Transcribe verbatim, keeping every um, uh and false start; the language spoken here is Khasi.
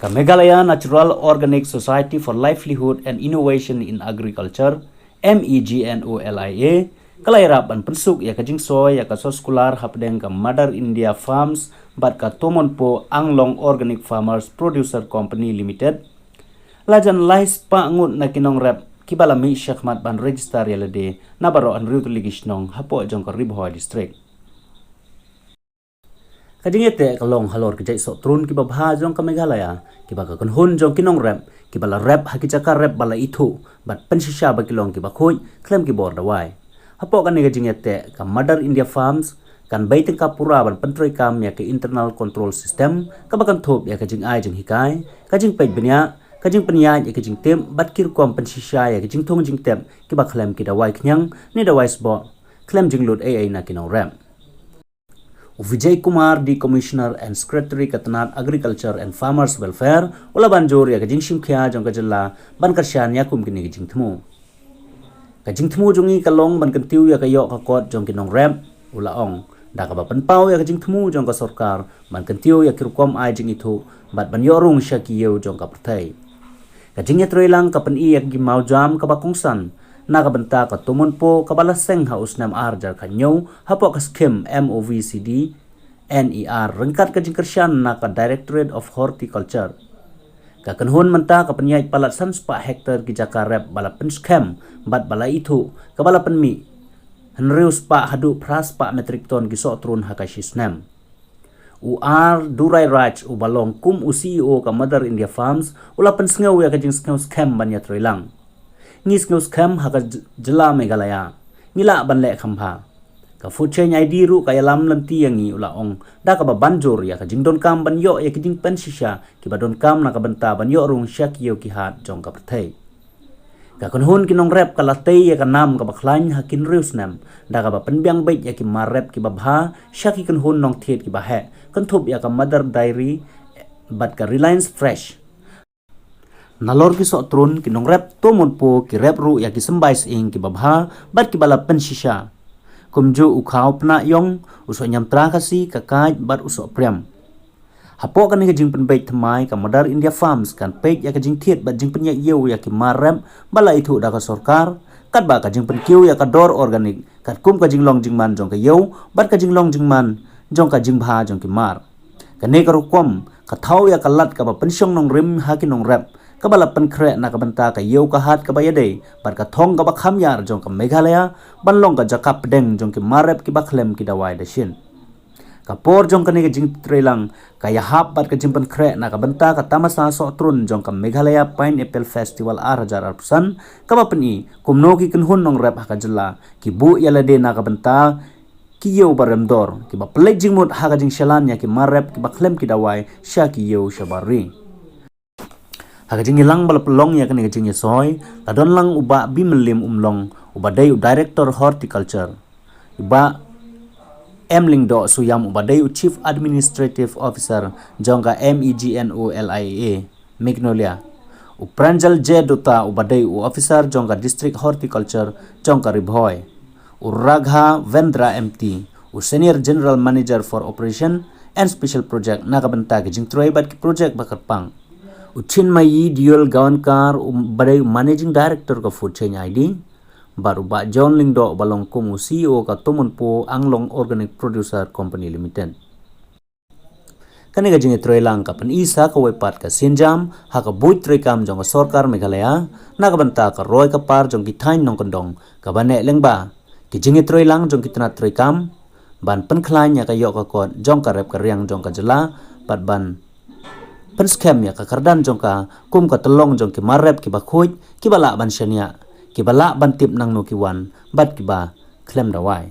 Ka Meghalaya Natural Organic Society for Livelihood and Innovation in Agriculture, M E G N O L I A, ka la ïarap ban pynsuk ïa ka jingsoi ïa ka soskular hapdeng ka Mother India Farms bad ka Tomonpo Anglong Organic Farmers Producer Company Limited. La jan lai spah ngut na ki nongrep kiba la mih shakhmat ban register ïa lade na baroh hynriew tylli ki shnong hapoh jong ka Ri Bhoi District. Ka jingïateh ka long halor ki jait sohtrun kiba bha jong ka Meghalaya, kiba ka kynhun jong ki nongrep kiba la rep ha ki jaka rep ba la ithuh bad pynshisha ba ki long kiba khuid khlem ki bor dawai. Hapoh kane ka jingïateh, ka Mother India Farms kan bei tyngka pura ban pyntreikam ïa ka internal control system kaba kan thup ïa ka jingai jinghikai, ka jingpeit bniah, ka jingpynïaid ïa ka jingtip bad ki rukom pynshisha ïa ka jingthung jingtip kiba khlem ki dawai khñiang ne dawai sboh, khlem jinglut ei ei na ki nongrep. U Vijay Kumar, di Commissioner and Secretary ka tnat Agriculture and Farmers Welfare, u la ban jur ïa ka jingshim khia jong ka jylla ban kyrshan ïa kum kine ki jingthmu. Ka jingthmu jong ngi ka long ban kyntiew ïa ka ïoh ka kot jong ki nongrep, u la ong, da kaba pynpaw ïa ka jingthmu jong ka sorkar ban kyntiew ïa ki rukom ai jingithuh bad ban ïoh rung sha ki ïew jong ka pyrthei. Ka jingïatreilang ka pyni ïa ki mawjam kaba kongsan na ka bynta ka Tomonpo kaba la seng ha u snem ar hajar khathynñiew hapoh ka skhim M O V C D N E R ryngkat ka jingkyrshan na ka Directorate of Horticulture. Ka kynhun mynta ka pynïaid palat san spah hektar ki jaka rep ba la pynskhem bad ba la ithuh kaba la pynmih hynriew spah haduh phra spah metric ton ki sohtrun ha ka shi snem. U R Durai Raj uba long kum u C E O ka Mother India Farms u la pynsngew ïa ka jingsngew skhem ban ïatreilang. Ngi sngew skhem ha ka j-, jylla Meghalaya. Ngi lah ban leh kham bha. Ka Food Chain I D ruh ka ïalam lynti ïa ngi, u la ong, da kaba ban jur ïa ka jingdonkam ban ïoh ïa ki jingpynshisha kiba donkam na ka bynta ban ïoh rung sha ki ïew ki hat jong ka pyrthei. Ka kynhun ki nongrep ka la tei ïa ka nam kaba khlaiñ ha ki hynriew snem da kaba pynbiang beit ïa ki mar rep kiba bha sha ki kynhun nongthied kiba heh, kynthup ïa ka Mother Dairy bad ka Reliance Fresh. Nalor ki sohtrun, ki nongrep Tomonpo ki rep ruh ïa ki symbai sying kiba bha bad kiba la pynshisha, kumjuh u khaw pnah ïong, u soh ñiamtra Khasi, ka kait bad u soh priam. Hapoh kane ka jingpynbeit thymmai, ka Mother India Farms kan peit ïa ka jingthied bad jingpynïaid ïew ïa ki mar rep ba la ithuh da ka sorkar, katba ka jingpynkiew ïa ka dor organic katkum ka jinglong jingman jong ka ïew bad ka jinglong jingman jong ka jingbha jong ki mar. Kane ka rukom ka thaw ïa ka lad kaba pynshong nongrim ha ki nongrep, kaba la pynkhreh na ka bynta ka ïew ka hat kaba ïadei bad ka thong kaba kham ïar jong ka Meghalaya ban long ka jaka pdeng jong ki mar rep kiba khlem ki dawai dashin. Ka por jong kane ka jingtreilang ka ïahap bad ka jingpynkhreh na ka bynta ka tamasa sohtrun jong ka Meghalaya Pineapple Festival ar hajar arphew san, kaba pyni kumno ki kynhun nongrep ha ka jylla ki buh ïa lade na ka bynta ki ïew ba rem dor, kiba pynleit jingmut ha ka jingshalan ïa ki mar rep kiba khlem ki dawai sha ki ïew shabar ri. Ha ka jingïalang ba la pynlong ïa kane ka jingïasoi, la don lang u Bah Bimyllim Umlong uba dei u Director Horticulture, u Bah M Lyngdoh Suiam uba dei u Chief Administrative Officer jong ka M E G N O L I A Meghalaya, u Pranjal J Dutta uba dei u Officer jong ka District Horticulture jong ka Ri Bhoi, u Raghavendra M T, u Senior General Manager for Operation and Special Project na ka bynta ki jingtrei bad ki project ba kyrpang, u Chinmayi Diyol Gaonkar uba dei u Managing Director ka Food Chain I D, bad u Bah John Lyngdoh uba long kum u C E O ka Tomonpo Anglong Organic Producer Company Limited. Kane ka jingïatreilang ka pyni sa kawei pat ka sienjam ha ka buit treikam jong ka sorkar Meghalaya na ka bynta ka roi ka par jong ki thaiñ nongkyndong kaba neh lyngba ki jingïatreilang jong ki tnat treikam ban pynkhlaiñ ïa ka ïoh ka kot jong ka rep ka riang jong ka jylla bad ban pynskhem ïa ka kyrdan jong ka kum ka tyllong jong ki mar rep kiba khuid, kiba lah ban shaniah, kiba lah ban tip nangno ki wan bad kiba khlem dawai.